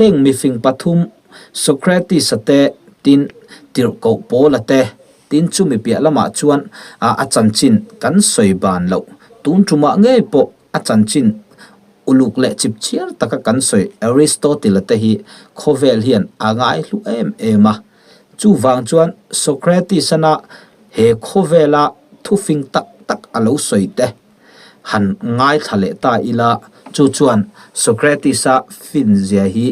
Heng mifing pathum Socrates-a te, tin Tirhkoh Paula te, tin chumi piah lamah chuan a chanchin kan sawi ban loh. Tun tumah ngei pawh a chanchin uluk leh chip chhiar taka kan sawi Aristotle-a te hi khawvel hian a ngaihlu em em a. Chuvang chuan Socrates-ana he khawvela thufing tak tak a lo sawi te han ngaithla leh ta ila, chu chuan Socrates-a fin zia hi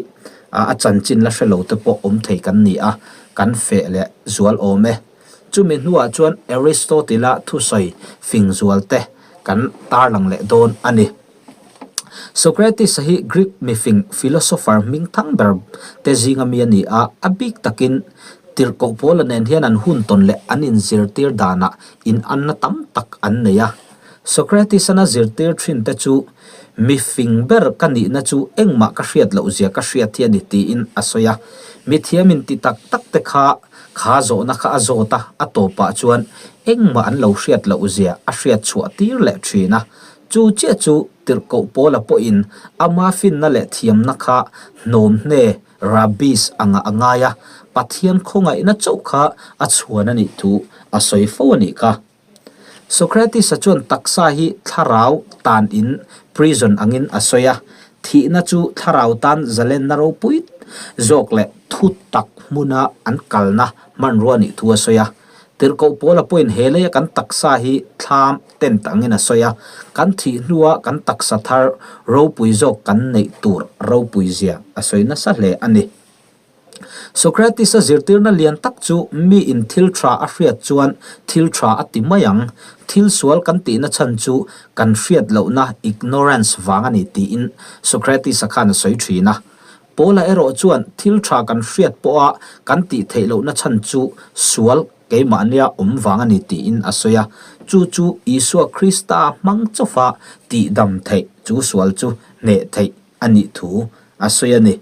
a chanchin la hre lo te pawh awm thei kan ni a, kan feh leh zual awm e. Chumi hnuah chuan Aristotle-a thusawi fing zual te kan tarlang leh dawn a ni. Socrates-a hi Greek mifing philosopher hming thang ber te zinga mi a ni a, a bik takin tirhkoh Paula nen hian an hun tawn leh an inzirtir danah inanna tam tak an nei a. Socrates-an a zirtir thin te chu mifing ber ka nihna chu engmah ka hriat loh zia ka hriat hi a ni tiin a sawi a. Mithiam inti tak tak te kha kha zawhna kha a zawt a, a tawpah chuan engmah an lo hriat loh zia a hriat chhuah tir leh thin a. Chu chiah chu tirhkoh Paula pawhin ama finna leh thiamna kha hnawmhne, rabbis, anga a ngai a, Pathian khawngaihna chauh kha a chhuan a nih thu a sawi fo a nih kha. Socrates-a chuan taksa hi thlarau tan in, prison, angin a sawi a, thihna chu thlarau tan zalenna ropui zawk leh thu tak hmuna an kalna hmanrua a nih thu a sawi a. Tirhkoh Paula pawhin he leia kan taksa hi thlam tent angin a sawi a, kan thih hnua kan taksa thar ropui zawk kan neih tur ropui zia a sawi nasa hle a ni. Socrates-a zirtirna lian tak chu miin thil tha a hriat chuan thil tha a ti mai ang, thil sual kan tihna chhan chu kan hriat lohna, ignorance, vang a ni tiin Socrates-a khan a sawi thin a. Paula erawh chuan thil tha kan hriat pawha kan tih theih lohna chhan chu sual keimahnia awm vang a ni tiin a sawi a, chu chu Isua Krista hmang chawfa tihdam theih chu sual chu hneh theih a nih thu a sawi a ni.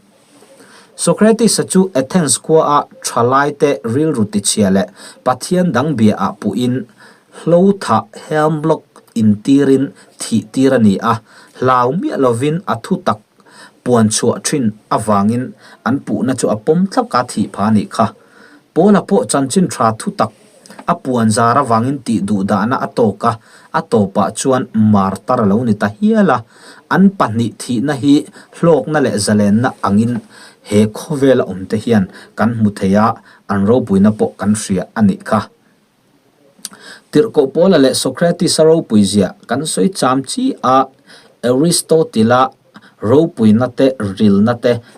Socrates-a chu Athens khuaa thalaite rilru tichhia leh Pathian dang biaah puhin hlo thah hemlock intirin thih tir a ni a, hlau miah lovin a thutak puan chhuah thin avangin an puhna chu a pawm thlap a thih pha a nih kha. Paula pawh chanchin tha thutak a puan zar avangin tih duh dahna a tawk a, a tawpah chuan martar a lo ni ta hial a. An pahnih thihna hi hlawkna leh zalenna angin he khawvela awmte hian kan hmu thei a, an ropuina pawh kan hria a nih kha. Tirhkoh Paula leh Socrates-a ropui zia kan sawi cham chi a, Aristotle-a ropuina te, rilna te.